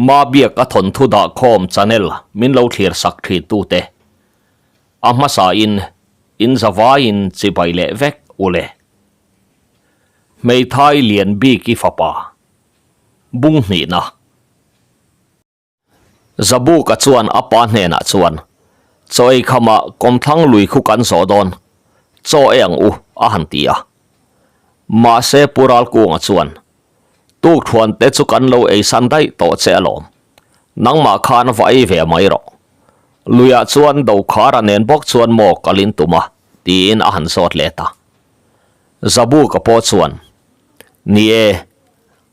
Mabiak a thawnthu dahkhawm channel min lo thlir sak thin tute a hmasa in in zavaiin chibai leh vek ule. Hmeithai lian bik i fapa bung hnihna. Zabuka chuan a pa hnenah chuan, Chaw ei khamah kawmthlang lui khu kan zawh dawn, chaw ei ang u, a han ti a. Mahse Pu Ralkunga chuan, Tukthuan te chu kan lo ei san daih tawh che alawm, nangmah khan va ei ve mai rawh. Luiah chuan Dokhara nen bawk chuan maw kalin tum a, tiin a han zawt let a. Zabuka pawh chuan, Ni e,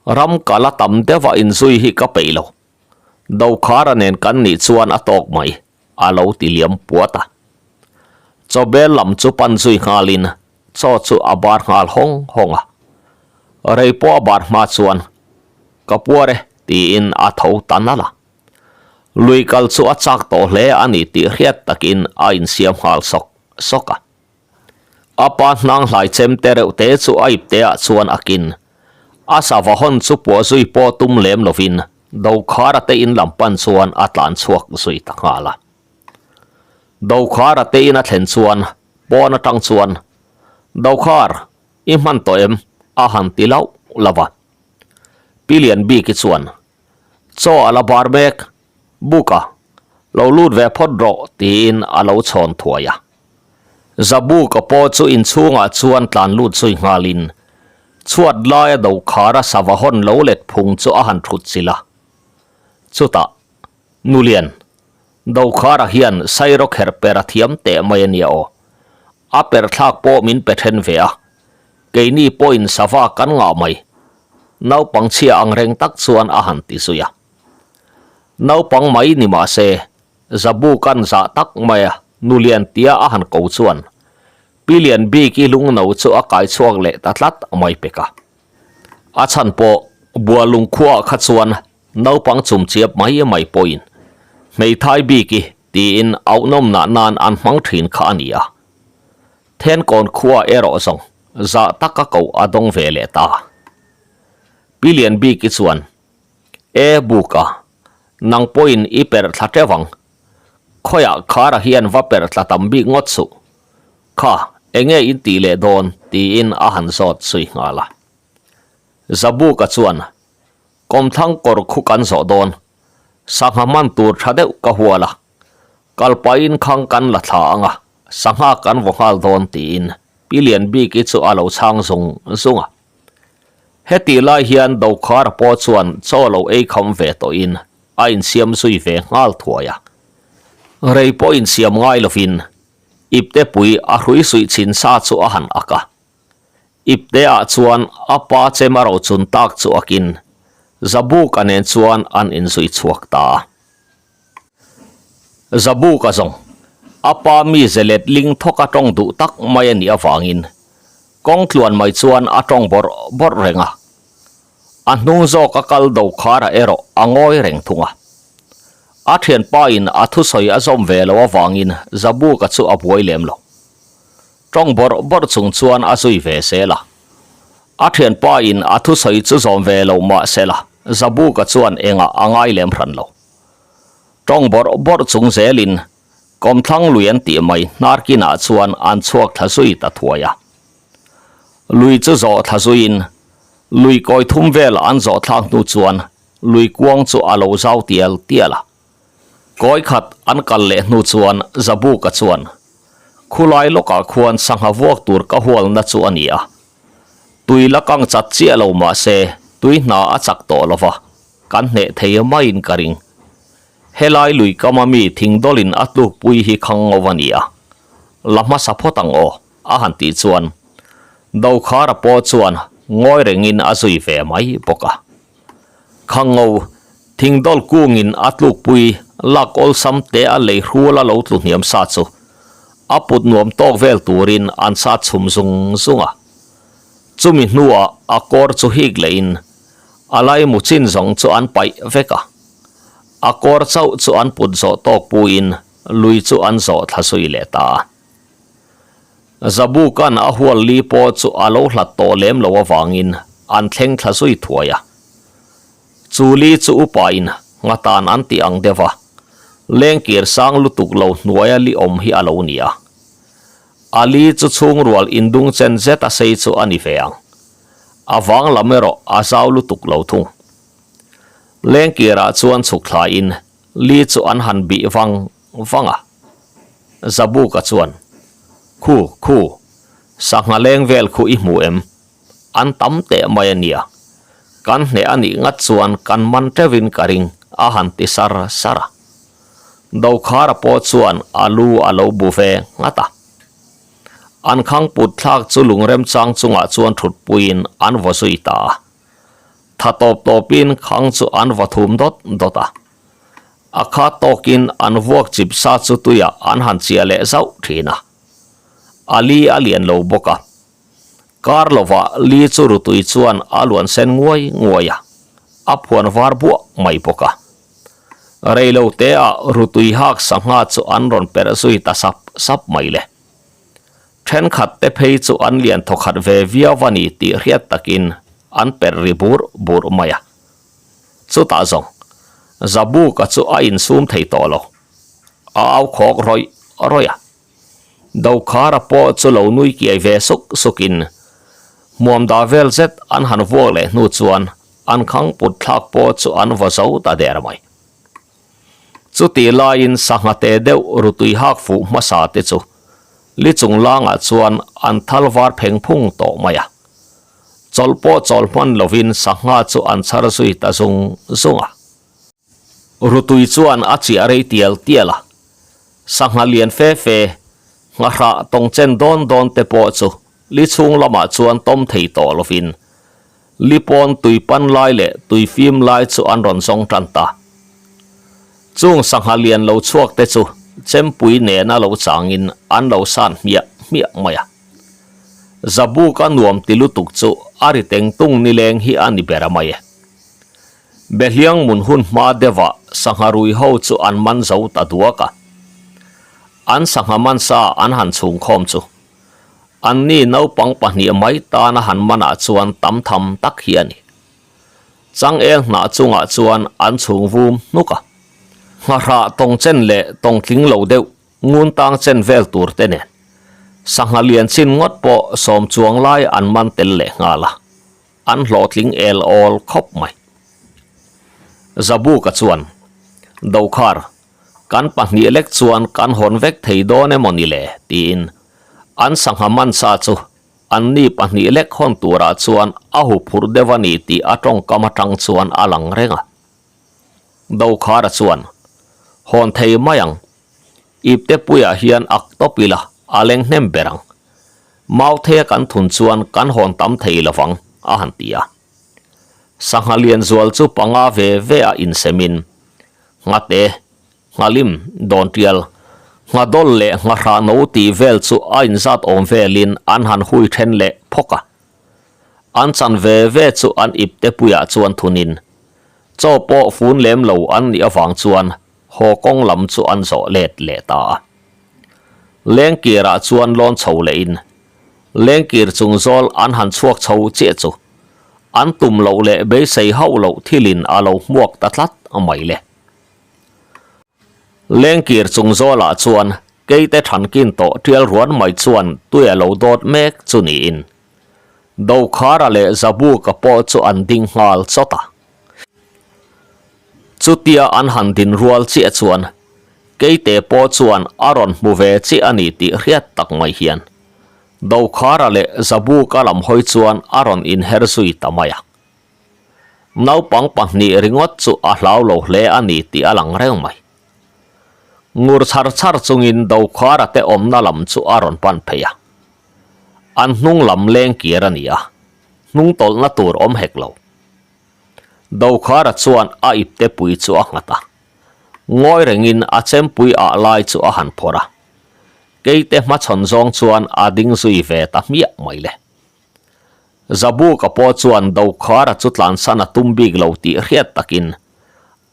Ram kal a tam deuh a inzui hi ka peih lo. Dokhara nen kan nih chuan a tawk mai, a lo ti liam puat a. Chawbel lam chu pan zui nghalin chaw chu a bar nghal hawng hawng a. Rei pawh a bar hma chuan, Ka puar e, tiin a tho ta nalh a. Lui kal chu a chak tawh hle a ni tih hriat takin a insiam nghal sawk sawk a. A pa hnang hlai chem te reuh te chu a ip te ah chuan a kin. A sava hawn chu puah zui pawh tum lem lovin Dokhara te in lam pan chuan a tlan chhuak zui ta nghal a. Dokhara te in a thlen chuan pawn atang chuan, Dokhar, i hman tawh em? a han ti lauh lauh a. Pi Lianbiki chuan, Chaw a la bar mek, Buka, lo lut ve phawt rawh tiin a lo chhawn thuai a. Zabuka pawh chu inchhungah chuan tlan lut zui nghalin chhuat laia do khara sava hawn lo let phung chu a han thut chilh a. Chutah, Nulian, do khara hian sairaw kher per a thiam teh mai a nia aw. A per thlak pawh min pe then ve a, keini pawhin sava kan ngah mai. Naupang chhia ang reng tak chuan a han ti zui a. Naupang mai ni mah se, Zabu kan zah tak mai a, nu lian tia a han ko chuan Pi Lian bik i lungno chu a kai chhuak leh ta tlat mai pek a. A chhan pawh Bualung khuaah kha chuan naupang chum chiap mai mai pawhin hmeithai bik i tiin auhnawmnah nan an hmang thin kha a ni a. Thenkawn khua erawh zawng zah taka koh a dawng ve leh ta. Pi Lian bik i chuan E buka, nang pawhin i perh thla teuh ang. Khawiah khara hian va perh thla tam bik ngawt suh. Kha, enge in tih leh dawn? tiin a han zawt zui nghal a. Zabuka chuan, Kawmthlang kawr khu kan zawh dawn. Sangha hman tur tha deuh ka hual a. Kalpain khang kan la thla ang a, sangha kan vaw nghal dawn tiin Pi Lianbiki chu a lo chhang zung zung a. Hetih lai hian Dokhara pawh chuan chaw lo ei kham ve tawhin a insiam zui ve nghal thuai a. Rei pawh insiam ngai lovin iptepui a hrui suih chhin sa chu a han ak a. Ipteah chuan a pa chem a rochun tak chu akin Zabuka nen chuan an inzui chhuak ta a. Zabuka zawng, a pa mi zelet ling thawk a tawng duh tak mai a nih avangin kawng tluan mai chuan a tawng bawrh bawrh reng a. A hnung zawk a kal do khara erawh a ngawi reng thung a. A thianpa in a thusawi a zawm ve lo avangin Zabuka chu a buai lem lo. Tawng bawrh bawrh chung chuan a zui ve zel a. A thianpa in a thusawi chu zawm ve lo mah sela Zabuka chuan engah a ngai lem hran lo. Tawng bawrh bawrh chung zelin kawmthlang lui an tih mai hnar kinah chuan an chhuak thla zui ta thuai a. Lui chu zawh thla zuiin lui kawi thum vel an zawh thlak hnu chuan lui kuang chu a lo zau tial tial a. Kawi khat an kal leh hnu chuan Zabuka chuan khulai lawkah khuan sangha vuak tur ka hualna chu a ni a. Tui la kang chat chiah lo mah se tui hna a chak tawh lo va. Kan hneh thei maiin ka ring. Helai lui kama mi thingdawlin a tlukpui hi khang ngo a ni a. La hmasa phawt ang aw, a han tih chuan Dokhara pawh chuan ngawi rengin a zui ve mai bawk a. Khang ngo, thingdawl kungin a tlukpui lak awlsam te a lei hrual a lo tlu hniam sa chu a put nuam tawk vel turin an sat chhum zung zung a. Chumi hnuah a kawr chu hik lehin A laimu chin zawng chu an paih vek a, a kawr chauh chu an put zawh tawk puiin lui chu an zawh thla zui leh ta a. Zabuka'n a hual li pawh chu a lo hlat tawh lem lo avangin an thleng thla zui thuai a. Chu li chu upain Nghatan an tih ang deuh a, lengkir sang lutuk lo hnuaia li awm hi a lo ni a. A li chu chhungrual indung chen zet a sei chu a ni ve ang. A vang lam erawh a zau lutuk lo thung. Lengkirah chuan chhuk thlaiin li chu an han bih vang vang a. Zabuka chuan, Khu, khu, sangha leng vel khu i hmu em? An tam teh mai a nia. Kan hneh a nih ngat chuan kan man teuhin ka ring, a han ti sar sar a. Dokhara pawh chuan a lu a lo bu ve nghat a. An khang put thlak chu lung remchang chungah chuan thutpuiin an vaw zui ta a. Tha tawp tawpin khang chu an va thum dawt dawt a. A kha tawkin an vuak chip sa chu tuiah an han chiah leh zauh thin a. A li a lian lo bawk a. Kar lovah li chu rutui chuan a luan sen nguai nguai a, a phuan var buah mai bawk a. Rei lo te ah rutui hak sangha chu an rawn perh zui ta sap sap mai le. Thenkhat te phei chu an lian thawkhat ve viau a ni tih hriat takin an perh ri bur bur mai a. Chutah zawng, Zabuka chu a insum thei tawh lo. A au khawk rawih rawih a. Dokhara pawh chu lo nui kiai ve suk sukin hmuam dah vel zet an han vuak leh hnu chuan an khang put thlak pawh chu an vaw zo ta der mai. Chutih laiin sangha te deuh rutui hak fuh hmasa te chu li chung langah chuan an thal var pheng phung tawh mai a. Chawlh pawh chawlh hman lovin sangha chu an chhar zui ta zung zung a. Rutui chuan a chiah rei tial tial a, sangha lian fe fe, nghahrah tawng chen dawn dawn te pawh chu li chhung lamah chuan tawm thei tawh lovin li pawn tui pan lai leh tui fim lai chu an rawn zawng tan ta. Chung sangha lian lo chhuak te chu chempui nena lo changin an lo san hmiah hmiah mai a. Zabuka nuam ti lutuk chu a ri teng tung nileng hi a ni ber a mai e. Behliang mun hun hma deuhah sangha rui ho chu an man zo ta duak a. An sangha man sa an han chhung khawm chu. Anni naupang pahnih mai tana han manah chuan tam tham tak hi a ni. Changel hnah chungah chuan an chhung vum hnuk a. Nghahrah tawng chen leh tawng tling lo deuh ngun tang chen vel tur te nen sangha lian chin ngawt pawh sawm chuang lai an man tel leh nghal a. An hlawhtling el awl khawp mai. Zabuka chuan, Dokhar, kan pahnih lek chuan kan hawn vek thei dawn emaw ni le? tiin an sangha mansa chu anni pahnih lek hawn turah chuan a huphurh deuh a ni tih a tawngkam atang chuan a lang reng a. Dokhara chuan, Hawn thei mai ang. Ipte puiah hian ak tawp ila a leng hnem ber ang. Mauthei a kan thun chuan kan hawn tam thei lo vang, a han ti a. Sangha lian zual chu panga ve ve a insemin, Nghate, Nghalim, Dawntial, Nghadawl leh Nghahrah no tih vel chu a inzat awm velin an han hui then leh phawk a. An chan ve ve chu an ipte puiah chuan thunin, chaw pawh fun lem lo an nih avang chuan haw kawng lam chu an zawh let leh ta a. Lengkirah chuan lawn chho lehin lengkir chung zawl an han chhuak chho chiah chu an tum loh leh beisei hauh loh thilin a lo hmuak ta tlat mai le. Lengkir chung zawlah chuan keite thankin tawh tial ruan mai chuan tui a lo dawt mek chu niin Dokhara leh Zabuka pawh chu an ding nghal chawt a. Chutia an han din rual chiah chuan Keite pawh chuan a rawn hmu ve chiah a ni tih hriat tak mai hian Dokhara leh Zabuka lam hawi chuan a rawn inher zui ta mai a. Naupang pahnih ringawt chu a hlau lo hle a ni tih a lang reng mai. Ngur chhar chhar chungin Dokhara te awmna lam chu a rawn pan phei a. An hnung lam leng kir a ni a, hnung tawlhna tur awm hek lo. Dokhara chuan a ipte pui chu a nghat a, ngawi rengin a chempui ah lai chu a han phawrh a, keite hmachhawn zawng chuan a ding zui ve ta hmiah mai le. Zabuka pawh chuan Dokhara chu tlansan a tum bik lo tih hriat takin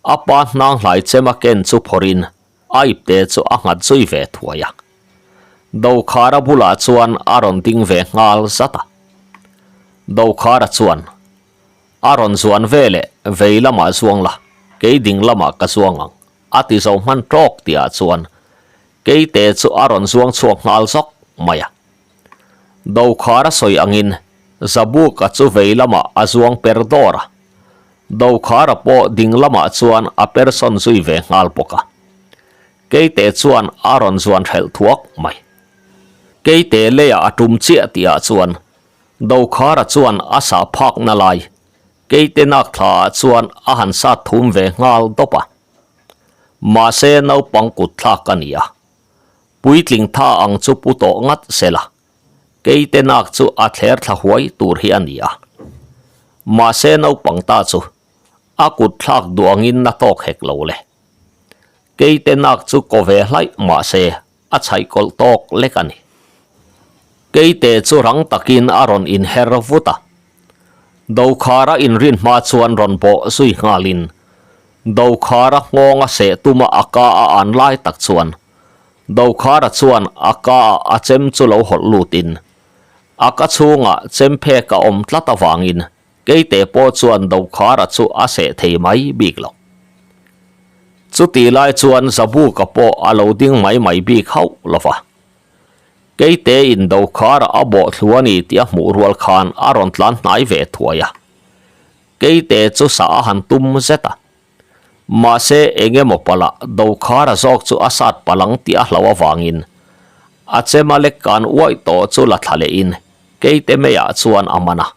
a pa hnang hlai chem a ken chu phawrhin a ipte chu a nghat zui ve thuai a. Dokhara bulah chuan a rawn ding ve nghal zat a. Dokhara chuan, A rawn zuan ve leh vei lamah zuang la. Kei ding lamah ka zuang ang, a ti zo hman tawk tihah chuan Keite chu a rawn zuang chhuak nghal zawk mai a. Dokhara sawi angin Zabuka chu vei lamah a zuang per dawr a, Dokhara pawh ding lamah chuan a per sawn zui ve nghal bawk a. Keite chuan a rawn zuan hrelh thuak mai. Keite leiah a tum chiah tihah chuan Dokhara chuan a sah phakna lai Keite nak thlaah chuan a han sat thum ve nghal dawp a. Mahse naupang kut thlak a ni a. Puitling tha ang chu pu tawh ngat se la, Keite nak chu a thler thla huai tur hi a ni a. Mahse naupang ta chu a kut thlak duh angin na tawk hek lo le. Keite nak chu ko ve hlaih mahse a chhaih kawlh tawk lek a ni. Keite chu rang takin a rawn inher vut a. Dokhara inrin hma chuan rawn bawh zui nghalin Dokhara nghawnga seh tuma a ka a an lai tak chuan Dokhara chuan a ka ah a chem chu lo hawlh lutin a ka chhungah chem phek a awm tlat avangin Keite pawh chuan Dokhara chu a seh thei mai bik lo. Chutih lai chuan Zabuka pawh a lo ding mai mai bik hauh lo va. Keite in Dokhara a bawh thlu a ni tih a hmuh rual khan a rawn tlan hnai ve thuai a. Keite chu sah a han tum zet a. Mahse eng emaw palh ah Dokhara zawk chu a sat palh ang tih a hlauh avangin a chema lek kan uaih tawh chu la thla lehin Keite meiah chuan a man a.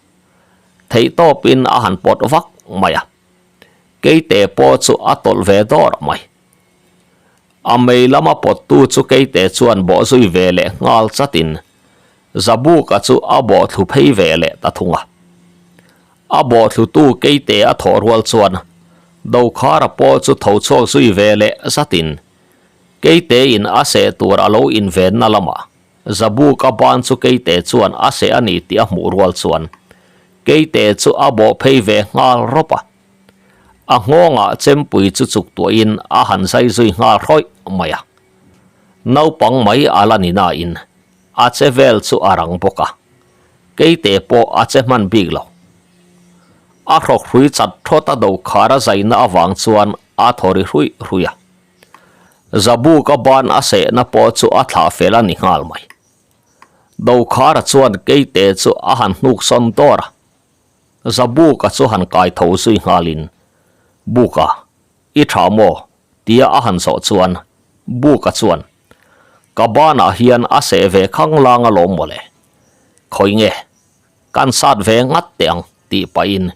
Theihtawpin a han pawt vak mai a, Keite pawh chu a tawlh ve dawr mai. A mei lama pawttu chu Keite chuan bawh zui ve leh nghal chatin Zabuka chu a bawh thlu phei ve leh ta thung a. A bawh thlutu Keite a thawh rual chuan Dokhara pawh chu tho chhuak zui ve leh zatin Keite-in a seh tur a lo invenna lamah Zabuka ban chu Keite chuan a seh a ni tih a hmuh rual chuan Keite chu a bawh phei ve nghal rawp a. A nghawngah chempui chu chuk tuahin a han zai zui nghal hrawih mai a. Naupang mai a la ni nain a che vel chu a rang bawk a, Keite pawh a che hman bik lo. A hrawk hrui chat thawt a do khar a zaina avang chuan a thaw ri hruih hruih a. Zabuka ban a sehna pawh chu a thlah fel a ni nghal mai. Dokhara chuan Keite chu a han hnuk sawn dawr a, Zabuka chu han kai tho zui nghalin, Buka, i tha maw? tia a han zawh chuan Buka chuan, Ka banah hian a seh ve khanglang alawm mawle. Khawi nge? Kan sat ve ngat teh ang tih pahin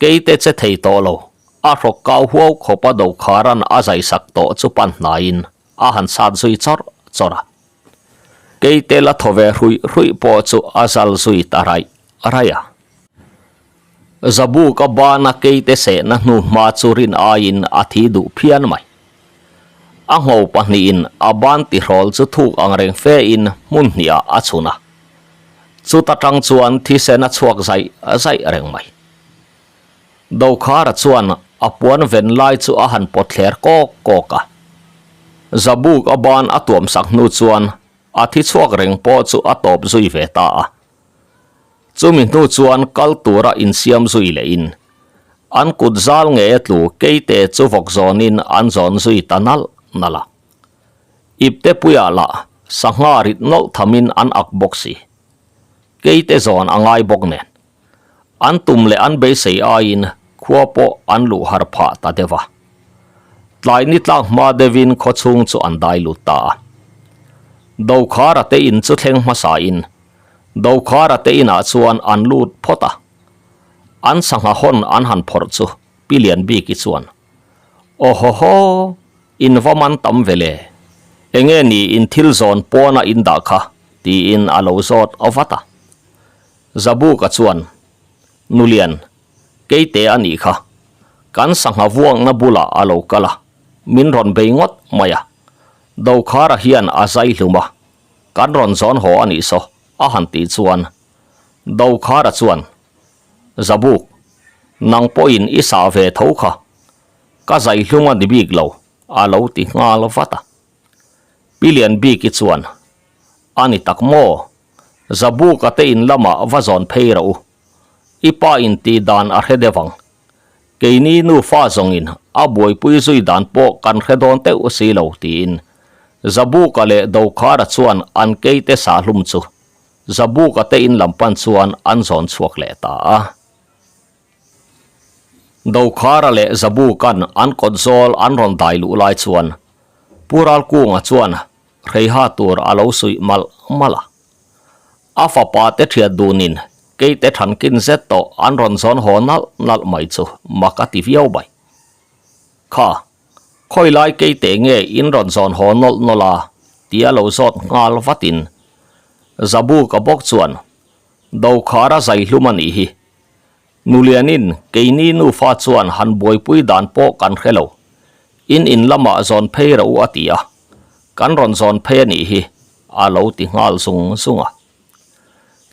Keite che thei tawh lo, a hrawk kau huau khawpa Dokharan a zai sak tawh chu pan hnaiin a han sat zui chawrh chawrh a. Keite la thaw ve hruih hruih pawh chu a zal zui ta raih raih a. Zabuka bana Keite sehna hnu hma chu rin aiin a thi duh phian mai. A ngho pahnihin a ban tihrawl chu thuk angreng fein hmun hnihah a chhun a. Chuta tang chuan thisen a chhuak zaih zaih reng mai. Dokhara chuan a puan ven lai chu a han pawt thler kawk kawk a. Zabuk a ban a tuam sak hnu chuan a thi chhuak reng pawh chu a tawp zui ve ta a. Chumi hnu chuan kal tura insiam zui lehin an kut zal ngei a tlu keite chu vawk zawnin an zawn zui ta nalh nalh a. Iptepuiah lah sangha rit nawlh thamin an ak bawk si. Keite zawn a ngai bawk nen. An tum leh an beisei aiin khua pawh an luh har phah ta deuh a. Tlai ni tlak hma deuhin khaw chhung chu an dai lut ta a. Dokhara te in chu thleng hmasain Dokhara te inah chuan an lut phawt a. An sangha hawn an han phawrh chu Pi Lianbiki chuan, Aw haw haw! In va man tam ve le. Enge ni in thil zawn pawn a in dah kha? tiin a lo zawt vat a. Zabuka chuan, Nulian, keite a nih kha. Kan sangha vuakna bulah a lo kal a, min rawn bei ngawt mai a. Dokhara hian a zai hlum a, kan rawn zawn haw a nih saw, a han tih chuan Dokhara chuan, Zabuk, nang pawhin i sah ve tho kha. Ka zai hlung a ni bik lo, a lo ti nghal vat a. Pi Lian Biki chuan, A ni tak maw? Zabuka te in lamah va zawn phei rawh u. I pa in tih dan a hre deuh ang. Keini nufa zawngin a buaipui zui dan pawh kan hre dawn teuh si lo tiin Zabuka leh Dokhara chuan an keite sahlum chu Zabuka te in lam pan chuan an zawn chhuak leh ta a. Dokhara leh Zabuka'n an kawt zawl an rawn dai luh lai chuan Pu Ralkunga chuan hreiha tur a lo suih malh malh a. A fapa te thiat dunin keite thankin zet tawh an rawn zawn haw nalh nalh mai chu mak a ti viau mai. Kha, khawi lai keite nge in rawn zawn haw nawlh nawlh a? tia lo zawt nghal vatin Zabuka bawk chuan Dokhara zai hlum a nih hi. Nulianin keini nufa chuan han buaipui dan pawh kan hre lo. In in lamah zawn phei ro a ti a, kan rawn zawn phei a nih hi, a lo ti nghal zung zung a.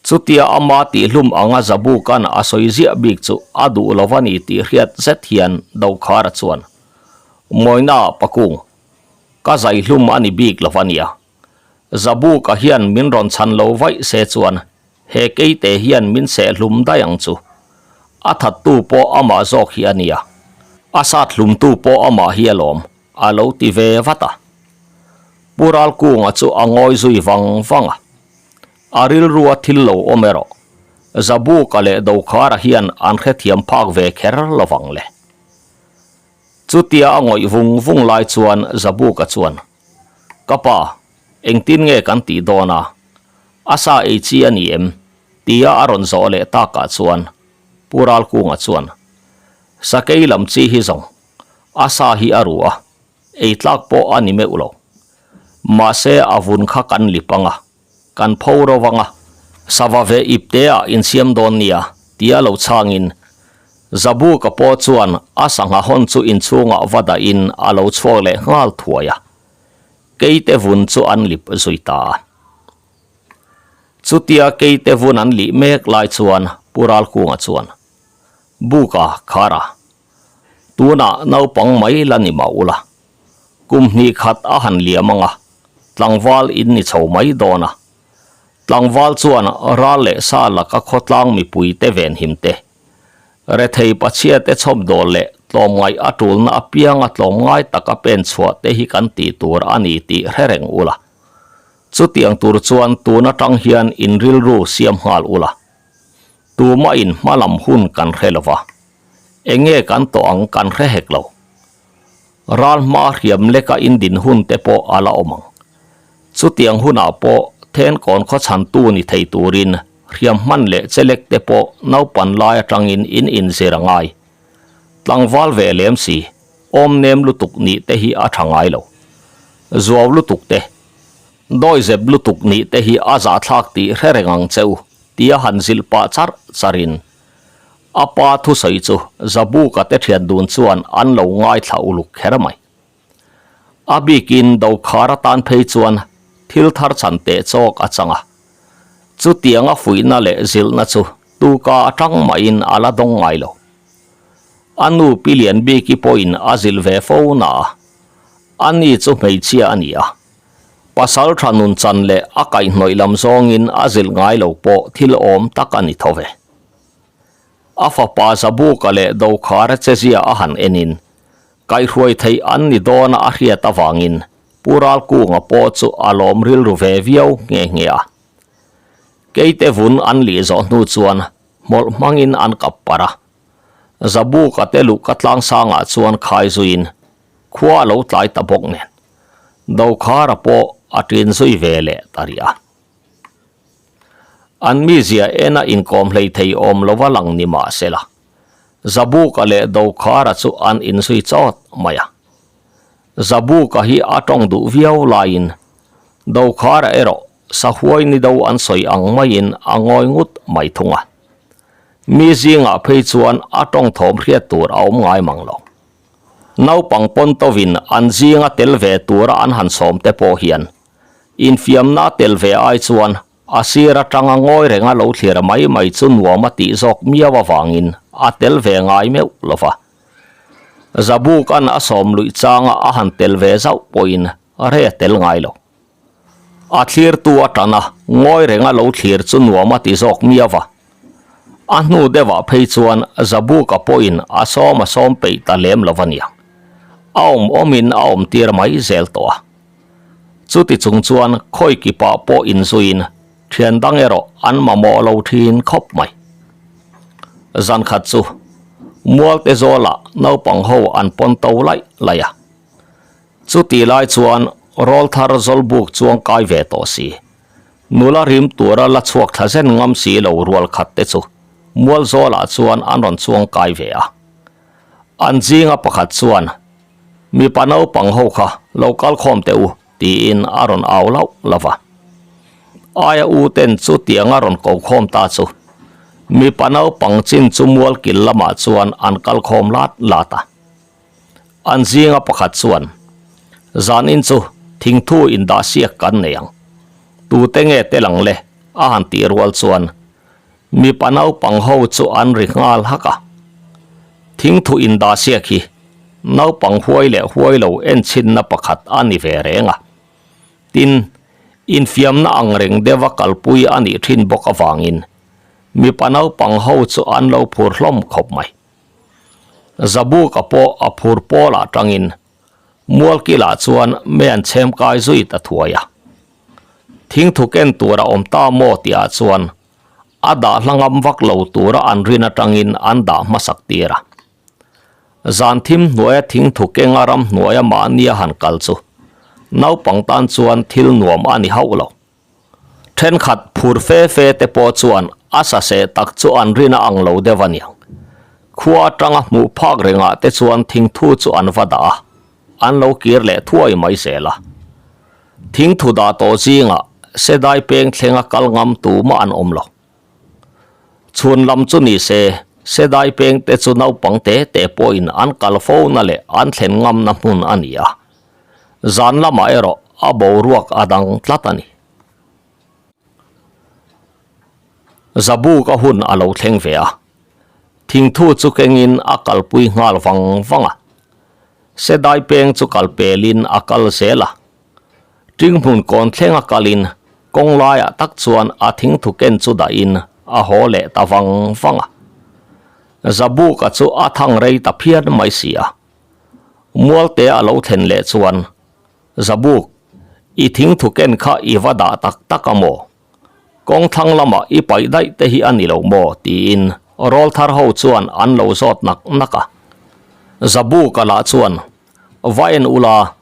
Chutia ama tihhlum anga Zabuka'n a sawi ziah bik chu a duh lo va ni tih hriat zet hian Dokhara chuan, Mawina Pakung, ka zaihlum a ni bik lo va nia. Zabuka hian min rawn chhan lo vaih se chuan he keite hian min sehhlum daih ang chu. A thattu pawh amah zawk hi a nia. A sat hlumtu pawh amah hi alawm, a lo ti ve vat a. Pu Ralkunga chu a ngawi zui vang vang a. A rilrua thil lo awm erawh Zabuka leh Dokhara hian an hrethiam phak ve kher lovang le. Chutia a ngawih vung vung lai chuan Zabuka chuan, Ka pa, engtin nge kan tih dawn a? A sa ei chi a ni em? tia a rawn zawh leh takah chuan Pu Ralkunga chuan, Sakei lam chi hi zawng, a sa hi a ru a, ei tlak pawh a ni meuh lo. Mahse a vun kha kan lip ang a, kan pho ro vang a, sava ve ip te ah insiam dawn nia tia lo chhangin Zabuka pawh chuan a sangha hawn chu inchhungah va dahin a lo chhuak leh nghal thuai a, keite vun chu an lip zui ta a. Chutia keite vun an lih mek lai chuan Pu Ralkunga chuan, Buka, Khara, tunah naupang mai la ni mah ula, Kum hnih khat a han liam ang a, tlangval in ni chho mai dawn a. Tlangval chuan ral leh sa laka khawtlang mipui te venhim te, rethei pachhia te chhawpdawl leh tlawmngaih a tulna apianga tlawmngai taka pen chhuah te hi kan tih tur a ni tih hre reng ula. Chutiang tur chuan tun atang hian in rilru siam nghal ula. Tumah in hmalam hun kan hre lova, enge kan tawh ang kan hre hek lo. Ral hma hriam leka in din hun te pawh a la awm ang. Chutiang hunah pawh Thenkawn khaw chhantu ni thei turin hriam hman leh chelek te pawh naupan lai atangin in inzir a ngai. Tlangval ve lem si, awm nem lutuk nih te hi a tha ngai lo. Zuau lutuk te, dawizep lutuk nih te hi a zahthlak tih hre reng ang che u, tia han zilh pah char charin A pa thusawi chu Zabuka te thian dun chuan an lo ngaithla uluk kher mai. A bikin Dokhar atan phei chuan thil thar chan teh chawk a chang a. Chutianga fuihna leh zilhna chu tuka atang mahin a la dawng ngai lo. A nu Pi Lianbiki pawhin a zilh ve fo na a, ani chu hmeichhia a ni a. Pasal tha nun chan leh a kaihhnawih lam zawngin a zilh ngai lo pawh thil awm tak a ni tho ve. A fapa Zabuka leh Dokhara chezia a han enin, kaihhruai theih an ni dawna a hriat avangin Pu Ralkunga pawh chu a lawm rilru ve viau nghe nghe a. Keite vun an lih zawh hnu chuan hmawlh hmangin an kap parh a. Zabuka te luhka tlangsangah chuan khai zuiin khua a lo tlai ta bawk nen, Dokhara pawh a ṭin zui ve leh ta rih a. An mizia ena inkawm hlei thei awm lova lang ni mah se la, Zabuka leh Dokhara chu an inzui chawt mai a. Zabuka hi a tawng duh viau laiin Dokhara erawh sahuai ni do an sawi ang maiin a ngawi ngut mai thung a. Mi zingah phei chuan a tawng thawm hriat tur a awm ngai mang lo. Naupang pawn tovin an zinga tel ve tura an han sawm te pawh hian Infiamna tel ve ai chuan a sir atanga ngawi renga lo thlir mai mai chu nuam a tih zawk miau avangin a tel ve ngai meuh lo va. Zabuka'n a sawm luih changa a han tel ve zauh pawhin rei a tel ngai lo. A thlirtu atana ngawi renga lo thlir chu nuam a ti zawk miau va. A hnu deuhah phei chuan Zabuka pawhin a sawm a sawm peih ta lem lo aniang. A awm awmin a awm tir mai zel tawh a. Chuti chung chuan khawi kipah pawh inzuiin thian dang erawh an mamawh lo thin khawp mai. Zan khat chu Mualte zawlah naupang ho an pawn to laih laih a. Chuti lai chuan rawlthar zawlbuk chuang kai ve tawh si. Nula rim tura la chhuak thla zen ngam si lo rual khat te chu mual zawlah chuan an rawn chuang kai ve a. An zinga pakhat chuan, Mipa naupang ho kha lo kal khawm teh u, tiin a rawn au lauh lauh a. Aia u ten chu tiang a rawn ko khawm ta chu mipa naupang chin chu mual kil lamah chuan an kal khawm lat lat a. An zinga pakhat chuan, Zanin chu thingthu indah siak kan nei ang. Tute nge tel ang le? a han tih rual chuan mipa naupang ho chu an ri nghal hak a. Thingthu indah siak hi naupang huai leh huai lo enchhinna pakhat a ni ve reng a. Tin, infiamna ang reng deuha kalpui a nih thin bawk avangin mipa naupang ho chu an lo phur hlawm khawp mai. Zabuka pawh a phur pawlah tangin Mualkilah chuan mei an chhem kai zui ta thuai a. Thingthu ken tur a awm ta maw tihah chuan a dah hla ngam vak lo tura an rin atangin an dah hmasak tir a. Zan thim hnuaia thingthu kenga ram hnuaia mahnia han kal chu naupang tan chuan thil nuam a ni hauh lo. Thenkhat phur fe fe te pawh chuan a saseh tak chu an rin a ang lo deuh a niang. Khua atanga hmuh phak rengah te chuan thingthu chu an va dah a, an lo kir leh thuai mai zel a. Thingthu dah tawh zingah Sedai peng thlenga kal ngam tumah an awm lo. Chhun lam chu ni se, Sedai peng te chu naupang te te pawhin an kal fo na leh an thlen ngamna hmun a ni a. Zan lamah erawh a boruak a dang tlat a ni. Zabuka hun a lo thleng ve a, thingthu chu kengin a kalpui nghal vang vang a. Sedai peng chu kal pelin a kal zel a. Tinghmun kawn thlenga kalin kawng laiah tak chuan a thingthu ken chu dahin a haw leh ta vang vang a. Zabuka chu a thang rei ta phian mai si a. Mualte a lo thlen leh chuan, Zabuk, i thingthu ken kha i va dah tak tak a maw? Kawng thlang lamah i paih daih te hi a ni lo maw? tiin rawlthar ho chuan an lo zawt nak nak a. Zabuka lah chuan, Va en ula,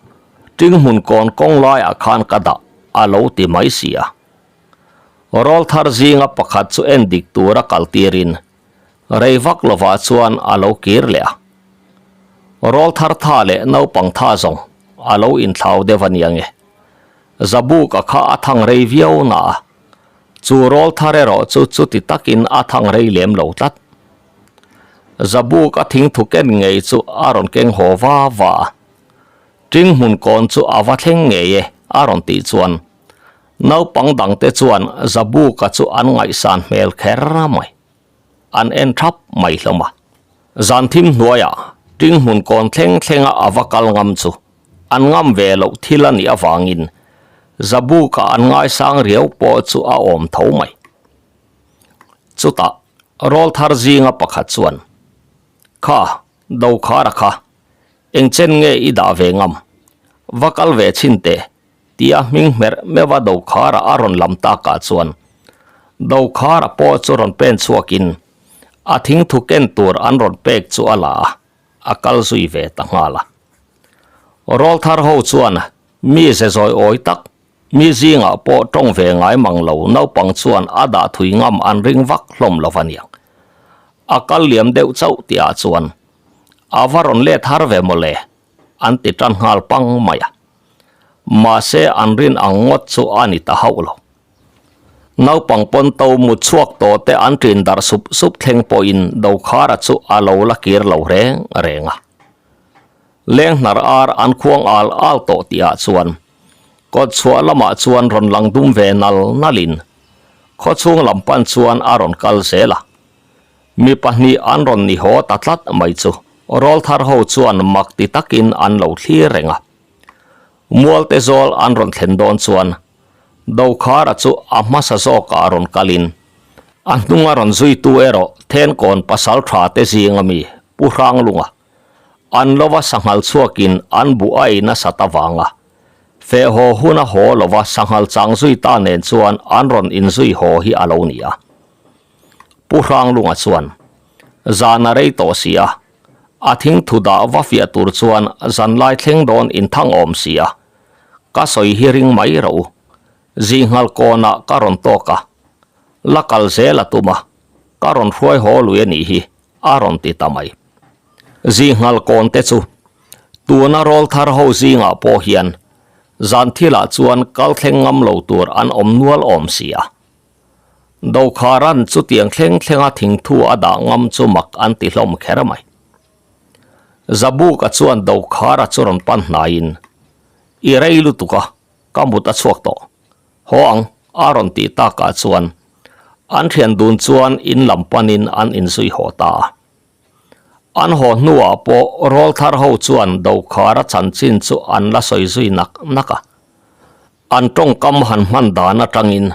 Tinghmun kawn kawng laiah khan ka dah, a lo ti mai si a. Rawlthar zinga pakhat chu en dik tura kal tirin Rei vak lovah chuan a lo kir leh a. Rawlthar tha leh naupang tha zawng a lo inthlau deuh a nia nge. Zabuka kha a thang rei viau na a, chu rawlthar erawh chu chuti takin a thang rei lem lo tlat. Zabuka thingthu ken ngei chu a rawn keng haw va va a. Tinghmun kawn chu a va thleng ngei e a rawn tih chuan Naupang dangte chuan Zabuka chu an ngaihsan hmel kher mai. An en thap mai hlawm a. Zan thim hnuaiah Tinghmun kawn thleng thlenga a va kal ngam chu an ngam ve loh thil a nih avangin Zabuka an ngaisang riau pawh chu a awm tho mai. Chutah rawlthar zinga pakhat chuan, Kha, Dokhara kha, engchen nge i dah ve ngam? Va kal ve chhin teh, Tia hming hmerh meuha Dokhara a rawn lam takah chuan Dokhara pawh chu rawn pen chhuakin a thingthu ken tur an rawn pek chu a la a, a kal zui ve ta nghal a. Rawlthar ho chuan mi ze zawi awi tak, mi zingah pawh tawng ve ngai mang lo naupang chuan a dah thui ngam an ring vak hlawm lo aniang. A kal liam deuh chauh tihah chuan a va rawn let har ve mawle an ti tan nghal pang mai a. Mahse an rin ang ngawt chu a ni ta hauh lo. Naupang pawn to mut chhuak tawh te an ṭin darh sup sup thleng pawhin Dokhara chu a lo la kir lo reng reng a. Leng hnar ar an khuang al al tawh tihah chuan kawt chhuah lamah chuan rawn lang dum ve nal nalin khawchhung lam pan chuan a rawn kal zel a. Mi pahnih an rawn ni haw ta tlat mai chu rawlthar ho chuan mak ti takin an lo thlir reng a. Mualte zawl an rawn thlen dawn chuan Dokhara chu a hmasa zawkah rawn kalin. A hnunga rawn zuitu erawh Thenkawn pasaltha te zinga mi Pu Hranglunga an lova sanghal chhuakin an buh a ei nasat avanga feh haw huna haw lova sanghal chang zui ta nen chuan an rawn inzui haw hi a lo ni a. Pu Hranglunga chuan, Zan a rei tawh si a, a thing thu dah va fiah tur chuan zanlai thleng dawn inthang awm si a, ka sawi hi ring mai rawh u. Zinghal kawnah ka rawn tawk a, la kal zel a tum a, ka rawn hruai haw lui a nih hi, a rawn ti ta mai. Zinghal kawn te chu tuna rawl thar ho zingah pawh hian zan thilah chuan kal thleng ngam lo tur an awm nual awm si a. Dokharan chutiang thleng thlenga thingthu a dah ngam chu mak an ti hlawm kher mai. Zabuka chuan Dokhara chu rawn pan hnaiin, I rei lutuk a, ka mut a chhuak tawh. Haw ang, a rawn tih takah chuan an thian dun chuan in lam panin an inzui haw ta a. An haw hnuah pawh rawlthar ho chuan Dokhara chanchin chu an la sawi zui nak nak a. An tawngkam han hman dan atangin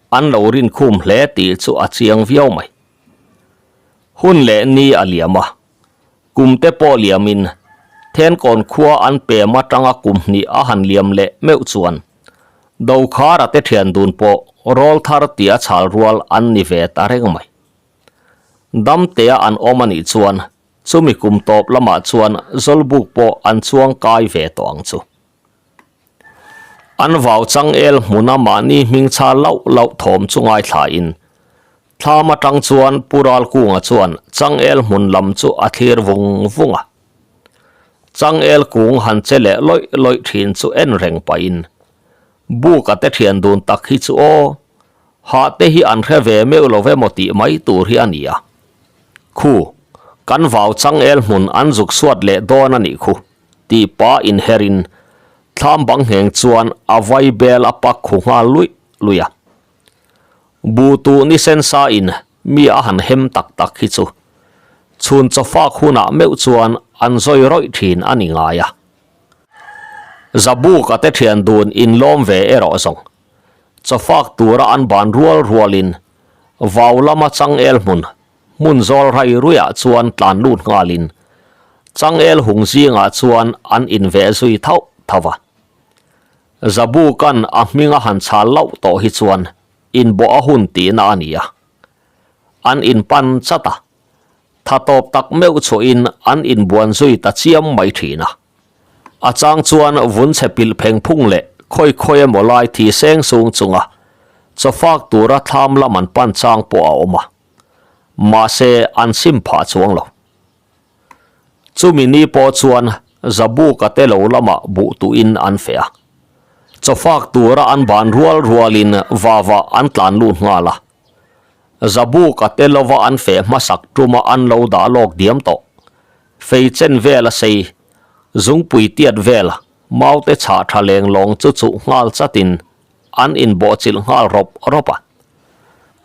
an lo rinkhum hle tih chu a chiang viau mai. Hun leh ni a liam a, kum te pawh liamin Thenkawn khua an pem atanga kum hnih a han liam leh meuh chuan Dokhara te thian dun pawh rawl thar tih a chhal rual an ni ve ta reng mai. Damtea an awm a nih chuan chumi kum tawp lamah chuan Zawlbuk pawh an chuang kai ve tawh ang chu. An vau changel hmuna mahni hming chha lauh lauh thawm chu ngaithlain thlam atang chuan Pu Ralkunga chuan changel hmun lam chu a thlir vung vung a. Changel kung han che leh lawih lawih thin chu en reng pahin Buka te thian dun tak hi chu aw, hah te hi an hre ve meuh lo emaw tih mai tur hi a ni a. Khu, kan vau changel hmun an zuk suat leh dawn a nih khu. Tih pa inherin thlam bang ngheng chuan a vai bel a pak khu nghal luih luih a. Bu tuh ni sen sa in mi a han hem tak tak hi chu chhun chawfak hunah meuh chuan an zawi rawih thin a ni ngai a. Zabuka te thian dun inlawm ve erawh zawng chawfak tura an ban rual rualin vau lama changel hmun Hmun zawl rai ruiah chuan tlan lut nghalin changel hung zingah chuan an inveh zui thauh thauh a. Zabuka'n a hming a han chhal loh tawh hi chuan inbawh a hun tihna a ni a. An inpan chat a, tha tawp tak meuh chhuahin an inbuan zui ta chiam mai thin a. A chang chuan vun chhe pilh pheng phung leh khawi khawi emaw lai thi seng sung chunga chawfak tura thlam lam an pan chang pawh a awm a. Mahse an sim phah chuang lo. Chumi ni pawh chuan Zabuka te lo lamah buh tuhin an feh a. Chawfak tura an ban rual rualin vava an tlan lut nghal a. Zabuka te lova an feh hmasak tuma an lo dah lawk diam tawh. Fei chen vel a sei, zungpui tiat vel, maute chhah tha leng lawng chu chuh nghal chatin an inbawhchilh nghal rawp rawp a.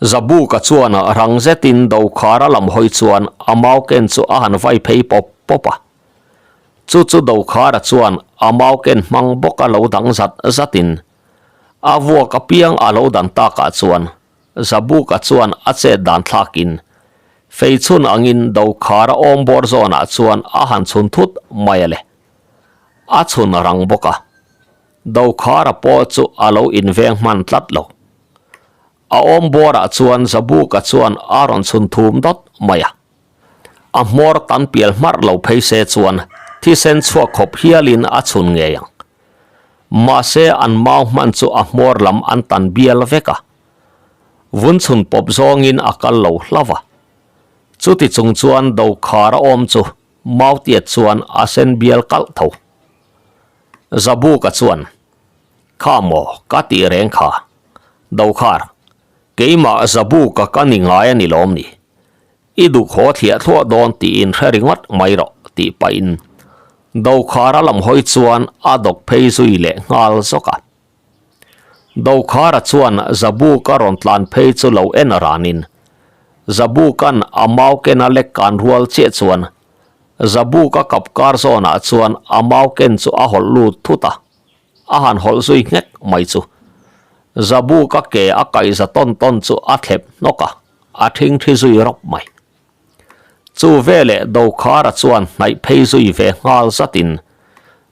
Zabuka chuan rang zetin Dokhara lam hawi chuan a mau ken chu a han vai phei pawp pawp a. Chu chu Dokhara chuan a mau ken hmang bawk a lo dang zat zatin a vuak apiang a lo dan takah chuan Zabuka chuan a chet dan thlakin fei chhun angin Dokhara awm bawr zawnah chuan a han chhun thut mai a le. A chhun rang bawk a. Dokhara pawh chu a lo inveng hman tlat lo. A awm bawrah chuan Zabuka chuan a rawn chhun thum dawt mai a. A hmawr tan pial hmarh lo phei se chuan thisen chhuak khawp hialin a chhun ngei ang. Mahse an mau hman chu a hmawr lam an tan bial vek a. Vun chhun pawp zawngin a kal lo hlauh a. Chuti chung chuan Dokhara awm chu mau tiat chuan a sen bial kalh tho. Zabuka chuan, Kha maw, ka tih reng kha. Dokhar, keimah Zabuka ka ni ngai a ni lawm ni? I duh khaw thliah thluah dawn tiin hre ringawt mai rawh, tih pahin Dokhara lam hawi chuan a dawk phei zui leh nghal zawk a. Dokhara chuan Zabuka rawn tlan phei chu lo en ranin, Zabuka'n a mau ken a lek kan rual chiah chuan Zabuka kap kar zawnah chuan a mau ken chu a hawlh lut thut a, a han hawlh zui nghek mai chu. Zabuka ke a kaihza tawn tawn chu a thlep hnawk a. a thingthi zui rawp mai. Chu veleh Dokhara chuan hnaih phei zui ve nghal zatin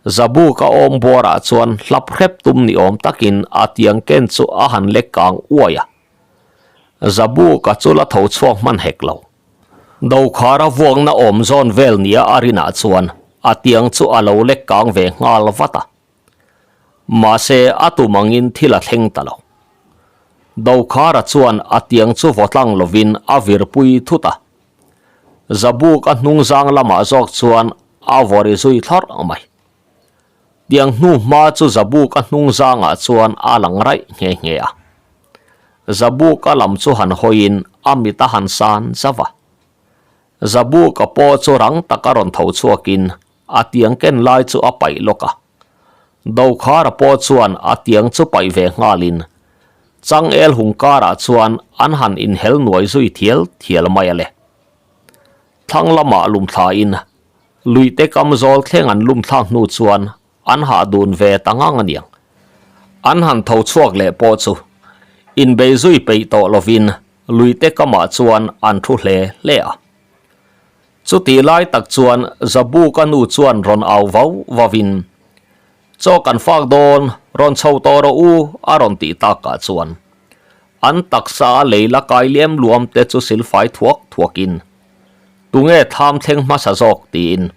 Zabuka awm buarah chuan hlap hrep tum ni awm takin a tiang ken chu a han lek kang uai a. Zabuka chu la tho chhuak hman hek lo. Dokhara vuakna awm zawn vel nia a rinah chuan a tiang chu a lo lek kang ve nghal vat a. Mahse a tum angin thil a thleng ta lo. Dokhara chuan a tiang chu vaw tlang lovin a virpui thut a. Zabuk a hnung zang lamah zawk chuan a vaw ri zui thlawrh mai. Tiang hnu hma chu Zabuk a hnung zangah chuan a lang raih nghe nghe a. Zabuk a lam chu han hawiin a mit a han san zauh a. Zabuk a pawh chu rang taka rawn tho chhuakin A tiang ken lai chu a paih lawk a. Dokhara pawh chuan a tiang chu paih ve nghalin changel hung karah chuan an han inhel nuai zui thial thial mai a le. Thlang lamah lum thlain luite kam zawl thleng an lum thlak hnu chuan an hah dun ve ta ngang a niang. An han tho chhuak leh pawh chu inbei zui peih tawh lovin luite kamah chuan an thu hle hle a. Chutih lai tak chuan Zabuka nu chuan rawn au vau vauin, Chaw kan fak dawn, rawn chho tawh rawh u, a rawn tih takah chuan an taksa a lei la kai liam luam te chu silfai thuak thuakin, Tunge tham thleng hmasa zawk? tiin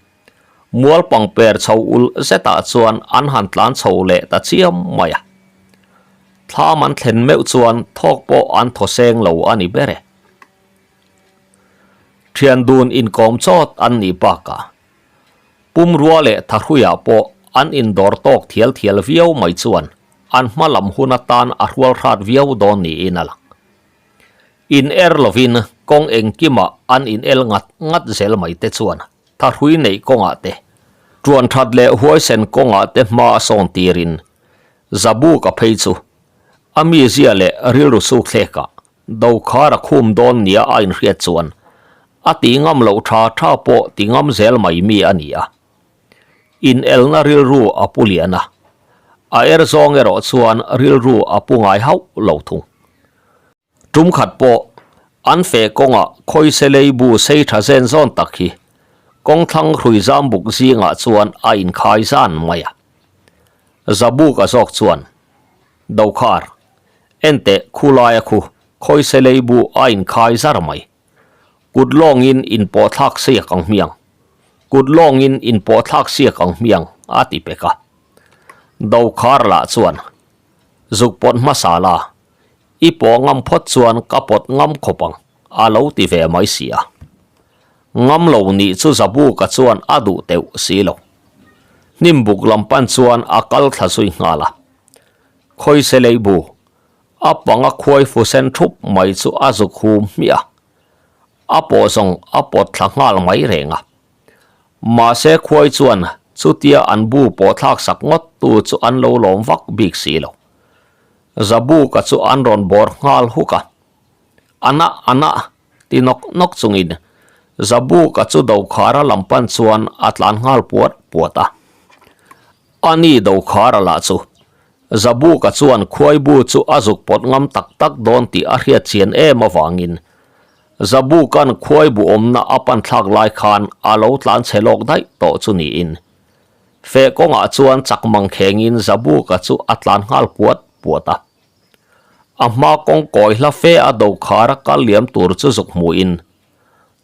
mual pangper chho ul zetah chuan an han tlan chho leh ta chiam mai a. Thlam an thlen meuh chuan thawk pawh an thaw seng lo a ni ber e. Thian dun inkawm chawt an nih bakah pumrua leh thahruiah pawh an indawr tawk thial thial viau mai chuan an hma lam hun atan a hrual hrat viau dawn niin a lang. In er lovin kawng engkimah an inel ngat ngat zel mai te chuan thahrui neih kawngah te, tuan that leh huaisen kawngah te hma a sawn tirin Zabuka phei chu a mizia leh rilru sukthlekah Dokhar a khum dawn nia a inhriat chuan a ti ngam loh tha tha pawh ti ngam zel mai mi a ni a. Inelna rilru a pu lian a, a er zawng erawh chuan rilru a pu ngai hauh lo thung. Tum khat pawh an feh kawngah khawise lei bu sei tha zen zawn tak hi kawngthlang hrui zam buk zingah chuan a inkhai zan mai a. Zabuk a zawk chuan Dokhar Enteh khulaia khu khawise lei bu a inkhai zar mai. Kut lawngin inpawh thlak siak ang hmiang. Kut lawngin inpawh thlak siak ang hmiang a ti pek a. Dokhar lah chuan zuk pawt hmasa la, i pawh ngam phawt chuan ka pawt ngam khawp ang a lo ti ve mai si a. Ngam lo nih chu Zabuka chuan a duh teuh si lo. Hnimbuk lam pan chuan a kal thla zui nghal a. Khawise lei bu, a panga khuai fu sen thup mai chu a zuk hum hmiah a, a pawh zawng a pawt thla nghal mai reng a. Mahse khuai chuan chutia an bu pawh thlak sak ngawt tu chu an lo lawm vak bik si lo. Zabuka chu an rawn bawr nghal huk a, A na, a na, ti nawk nawk chungin Zabuka chu Dokhara lam pan chuan a tlan nghal puat puat a. A ni Dokhara lah chu Zabuka chuan khuaibu chu a zuk pawt ngam tak tak dawn tih a hriat chian em avangin Zabuka'n khuaibu awmna a pan thlak lai khan a lo tlan chhe lawk daih tawh chu niin feh kawngah chuan chak mang khengin Zabuka chu a tlan nghal puat puat a. A hma kawng kawi hla fe a Dokhara kal liam tur chu zuk hmuhin,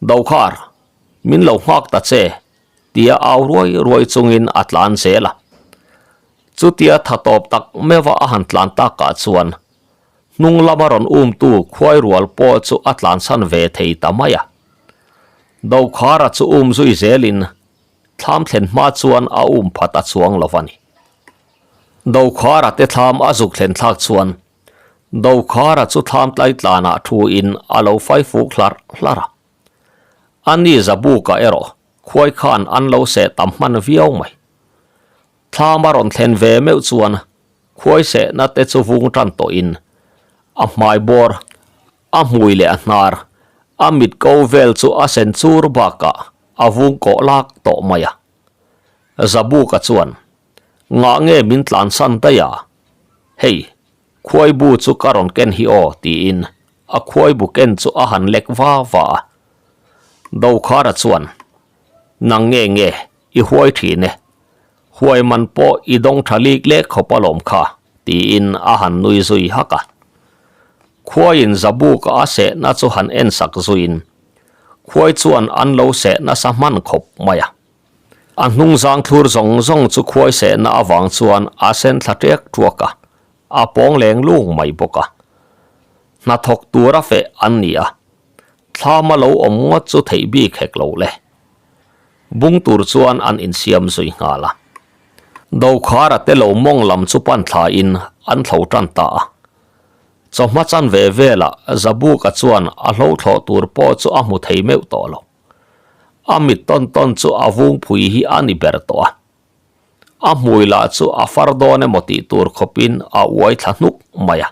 Dokhar, min lo nghak ta che, tia au ruai ruai chungin a tlan zel a. Chutia tha tawp tak meuha a han tlan takah chuan hnung lama rawn umtu khuai rual pawh chu a tlanchhan ve thei ta mai a. Dokhara chu um zui zelin thlam thlen hma chuan a um phat a chuang lo a ni. Dokhara te thlam a zuk thlen thlak chuan Dokhara chu thlam tlai tlanah thuin a lo fai fuk hlarh hlarh a. A ni Zabuka erawh khuai khan an lo seh tam hman viau mai. Thlam a rawn thlen ve meuh chuan khuai sehna te chu vung tan tawhin a hmai bawr, a hmui leh a hnar, a mit ko vel chu a sen chur bakah a vung kawh lak tawh mai a. Zabuka chuan, Ngah nge min tlansan daih a? Hei, khuai bu chu ka rawn ken hi aw, tiin. a khuai bu ken chu a han lek va va a. Dokhara chuan, Nang nge nge, i huai thin e. Huai man pawh i dawng tha lik lek khawp alawm kha, tiin a han nui zui hak a. Khuaiin Zabuka a sehna chu han en sak zuiin, khuai chuan an lo seh nasa hman khawp mai a. A hnung zang thlur zawng zawng chu khuai sehna avang chuan a sen thla ṭek ṭuak a, a pawng leng lung mai bawk a. Hnathawk tura feh an ni a, thlam a lo awm ngawt chu theih bik hek lo le. Bung tur chuan an insiam zui nghal a. Dokhara te lo mawng lam chu pan thlain an thlo tan ta a. Chawhma chan ve velah Zabuka chuan a hlo thlawh tur pawh chu a hmu thei meuh tawh lo. A mit tawn tawn chu a vung phui hi a ni ber tawh a. A hmui lah chu a far dawn emaw tih tur khawpin a uai thla hnuk mai a.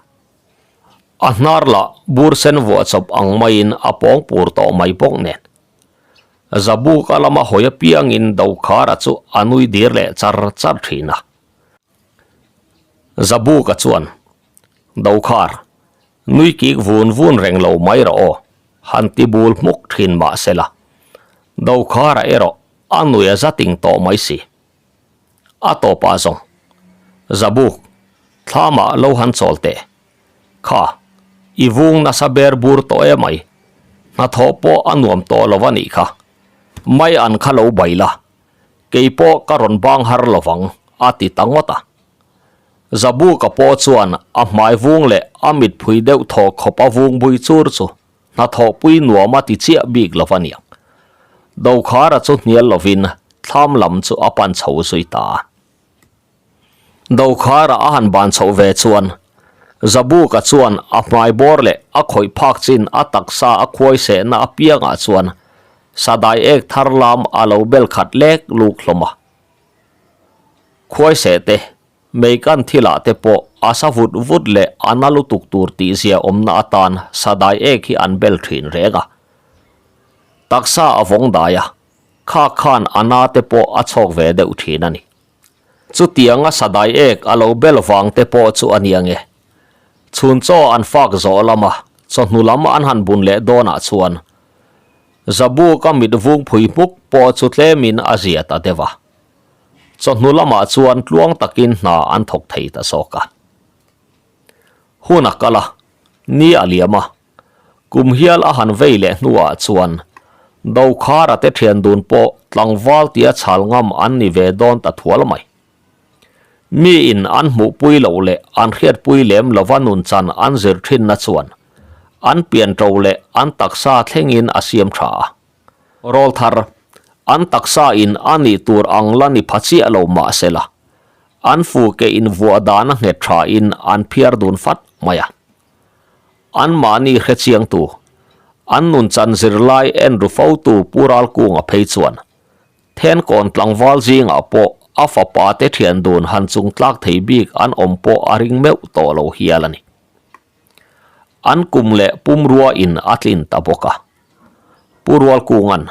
A hnar lah bur sen vuah chawp ang maiin a pawng pur tawh mai bawk nen. Zabuka lama hawi apiangin Dokhara chu a nui dir leh char char thin a. Zabuka chuan, Dokhar, nui kik vun vun reng lo mai rawh aw, han ti bul hmuk thin mah sela. Dokhara erawh a nui a za ting tawh mai si. A tawpah zawng, Zabuk, thlamah lo han chawl teh. Kha, i vung nasa ber bur tawh e mai. Hnathawh pawh a nuam tawh lo a nih kha. Mai an kha lo bai la. Kei pawh ka rawn bang har lo vang, a ti ta ngawt a. Zabuka pawh chuan a hmai vung leh a mitphui deuh thaw khawp a vung bui chur chu hnathawh pui nuam a ti chiah bik lo a niang. Dokhara chu hnial lovin thlam lam chu a pan chho zui ta a. Dokhara a han ban chhoh ve chuan Zabuka chuan a hmai bawr leh a khawih phak chin a taksa a khuai sehna apiangah chuan sadai ek thar lam a lo bel khat lek luk hlawm a. Khuai seh te, meikan thilah te pawh a sa vut vut leh a na lutuk tur tih zia awmna atan sadai ek hi an bel thin reng a. Taksa a vawng dai a, kha khan a na te pawh a chhawk ve deuh thin a ni. Chutianga sadai ek a lo bel vang te pawh chu a nia nge. Chhun chaw an fak zawh lama chawhnu lam an han bun leh dawnah chuan Zabuka mit vung phui hmuk pawh chu tlemin a zia ta deuh a. Chawhnu lamah chuan tluang takin hna an thawk thei ta zawk a. Hun a kal a, ni a liam a, Kum hial a han vei leh hnuah chuan Dokhara te thian dun pawh tlangval tia chhal ngam an ni ve dawn ta thual mai. Miin an hmuhpui loh leh an hriatpui lem lova nun chan an zir thinna chuan an pianṭo leh an taksa thlengin a siam tha a. Rawlthar, an taksa in a nih tur ang la ni pha chiah lo mah sela, an fuke invuah dan a nghet tha in an phiar dun fat mai a. Anmahni hrechiangtu, an nunchan zirlai en ru fotu Pu Ralkunga phei chuan Thenkawn tlangval zingah pawh a fapa te thian dun han chung tlak thei bik an awm pawh a ring meuh tawh lo hial a ni. An kum leh pumrua in a tlin ta bawk a. Pu Rualkunga'n,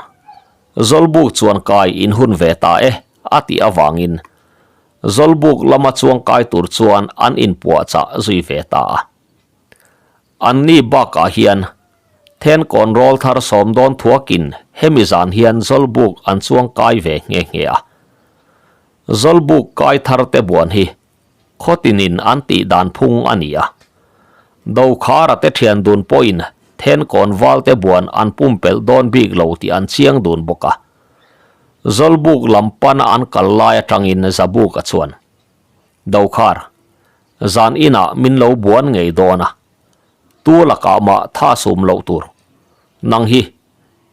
Zawlbuk chuan kai in hun ve ta e a tih avangin Zawlbuk lama chuang kai tur chuan an inpuahchah zui ve ta a. Anni bakah hian Thenkawn rawl thar sawm dawn thuakin hemi zan hian Zawlbuk an chuang kai ve nghe nghe a. Zawlbuk kai thar te buan hi khawtinin an tih dan phung a ni a. Dokhara te thian dun pawhin Thenkawn val te buan an pumpelh dawn bik lo tih an chiang dun bawk a. Zawlbuk lam pana an kal lai atangin Zabuka chuan, Dokhar, Zan inah min lo buan ngei dawn a, tu lakah mah tha sum loh tur. Nang hi,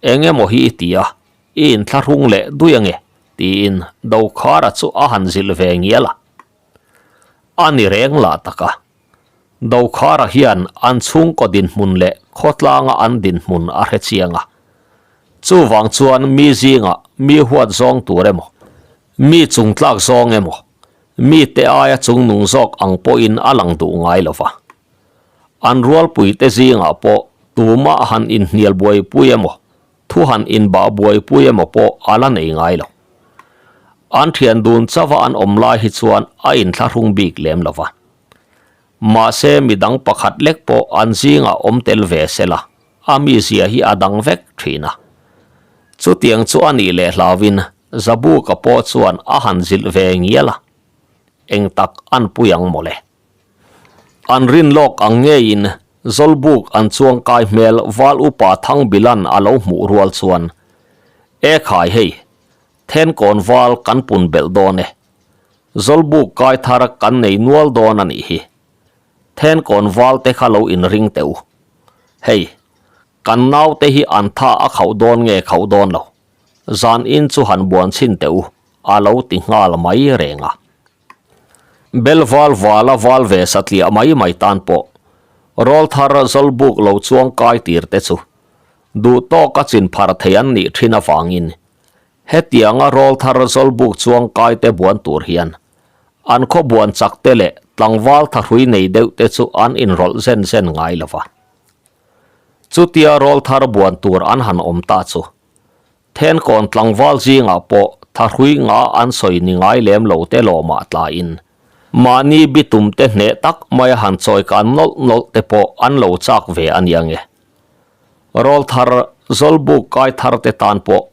eng emaw hi i ti a, i inthlahrung leh dui ange, tiin Dokhara chu a han zilh ve ngial a. A ni reng lah tak a, Dokhara hian an chhungkaw dinhmun leh khawtlanga an dinhmun a hre chiang a. Chuvang chuan mi zingah mi huat zawng tur emaw, mi chungtlak zawng emaw, Mite aia chungnung zawk ang pawhin a lang duh ngai lo va. An rualpuite zingah pawh tumah han inhnial buaipui emaw, thu han inbah buaipui emaw pawh a la nei ngai lo. An thian dun chauha an awm lai hi chuan a inthlahrung bik lem lo va. Mahse midang pakhat lek pawh an zingah awm tel ve se la, a mizia hi a dang vek thin a. Chutiang chu a nih leh hlauin Zabuka pawh chuan a han zilh ve ngial a, eng tak an pui ang mawle. An rin lawk ang ngeiin Zawlbuk an chuang kai hmel Val Upa Thangbilan a lo hmuh rual chuan, E khai hei, Thenkawn val kan pun belh dawn e. Zawlbuk kai thar kan nei nual dawn a nih hi. Thenkawn val te kha lo inring teh u. Hei, kan naute hi an tha a khauh dawn nge khauh dawn lo. Zan in chu han buan chhin teh u, a lo ti nghal mai reng a. Bel val vala val ve satliah mai mai tan pawh rawlthar Zawlbuk lo chuang kai tir te chu duh tawka chin phar thei an nih thin avangin hetianga rawlthar Zawlbuk chuang kai te buan tur hian an khaw buan chak te leh tlangval thahrui nei deuh te chu an inrawlh zen zen ngai lo va. Chutia rawlthar buan tur an han awm ta chu Thenkawn tlangval zingah pawh thahrui nga an sawi ni ngai lem lo te lawmah tlaiin mahni bitum te hneh tak maia han chawi kan nawlh nawlh te pawh an lo chak ve a nia nge. Rawlthar, Zawlbuk kai thar te tan pawh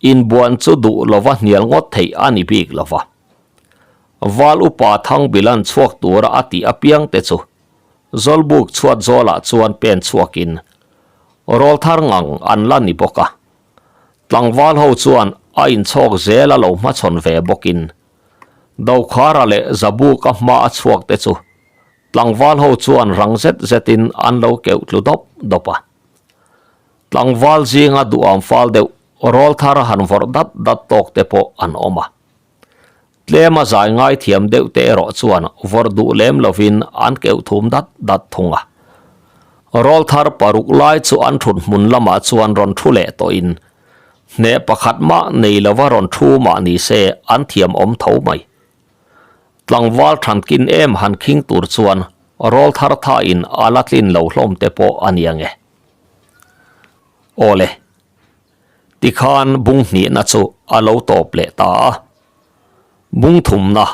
inbuan chu duh lova hnial ngawt theih a ni bik lova. Val upa Thangbilan chhuak tura a tih apiang te chu Zawlbuk chhuat zawlah chuan pen chhuakin rawlthar ngang an la ni bawk a. Tlangval ho chuan a inchhawk zel a lo hmachhawn ve bawkin Dokhara leh Zabuka hma a chhuak te chu tlangval ho chuan rang zet zetin an lo keuh tlu dawp dawp a. Tlangval zinga duham fal deuh rawlthar han vawrh dat dat tawk te pawh an awm a. Tlema zai ngai thiam deuh te erawh chuan vawrh duh lem lovin an keuh thum dat dat thung a. Rawlthar paruk lai chu an thut hmun lamah chuan rawn thu leh tawhin hneh pakhat mah nei lova rawn thu mah ni se an thiam awm tho mai. Tlangval thankin em han khing tur chuan rawlthar thain a la tlin lo hlawm te pawh a nia nge. Awle. Tikhan bung hnihna chu a lo tawp leh ta a, bung thumna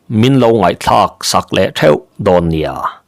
min lo ngaihthlak sak leh theuh dawn nia.